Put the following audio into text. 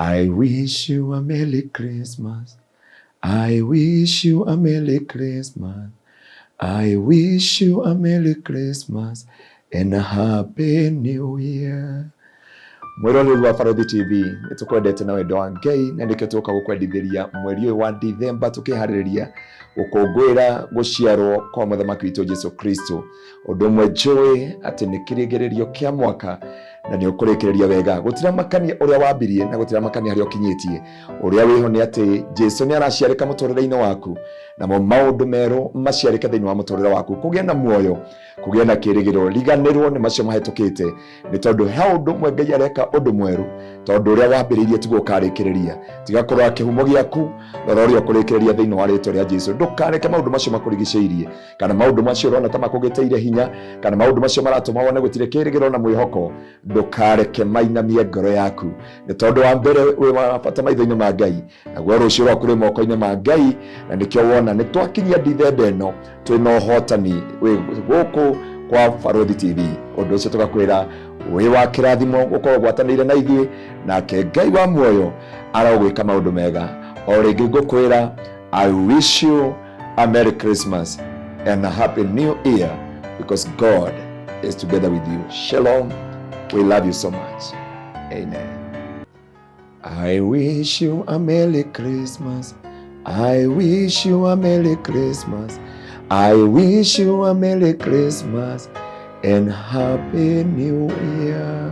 I wish you a Merry Christmas. I wish you a Merry Christmas. I wish you a Merry Christmas and a Happy New Year. Mwĩroreri wa Barothi TV, nĩ tũkwendete na wendo wa Ngai na nĩkĩo tũka gũkwendithĩria mweri ũyũ wa Dithemba tũkĩharĩrĩria gũkũngũĩra gũciarwo kwa mũthamaki witũ Jesu Kristo. Ũndũ ũmwe njũĩ atĩ nĩ kĩrĩgĩrĩrio kĩa mwaka na nĩ ũkũrĩkĩrĩria wega. Gũtiramakania ũrĩa wambirie na gũtiramakania harĩa ũkinyĩtie. Ũrĩa wĩho nĩ atĩ Jesu nĩ araciarĩka mũtũrĩre-inĩ waku, namo maũndũ merũ maciarĩke thĩinĩ wa mũtũrĩre waku, kũgĩe na muoyo, kũgĩe na kĩrĩgĩrĩro. Riganĩrwo nĩ macio mahĩtũkĩte, nĩ tondũ he ũndũ ũmwe Ngai areka ũndũ mwerũ, tondũ ũrĩa wambĩrĩirie tiguo ũkarĩkĩrĩria. Tiga kũrora kĩhumo gĩaku, rora ũrĩa ũkũrĩkĩrĩria thĩinĩ wa rĩtwa rĩa Jesu. Ndũkareke maũndũ macio makũrigicĩirie, kana maũndũ macio ũrona ta makũgĩtĩire hinya, kana maũndũ macio maratũma wone gũtirĩ kĩrĩgĩrĩro na mwĩhoko. Ndũkareke mainamie ngoro yaku, nĩ tondũ wa mbere wĩ wa bata maitho-inĩ ma Ngai, naguo rũciũ rwaku rwĩ moko-inĩ ma Ngai, na nĩkĩo wona nĩ twakinyia Dithemba ĩno twĩ na ũhotani wĩ gũkũ kwa Barũthi TV. Ũndũ ũcio tũgakwĩra wĩ wa kĩrathimo gũkorwo gwatanĩire na ithuĩ, nake Ngai wa muoyo arogwĩka maũndũ mega. O rĩngĩ ngũkwĩra I wish you a Merry Christmas and a Happy New Year because God is together with you. Shalom. We love you so much. Amen. I wish you a Merry Christmas. I wish you a Merry Christmas. I wish you a Merry Christmas and Happy New Year.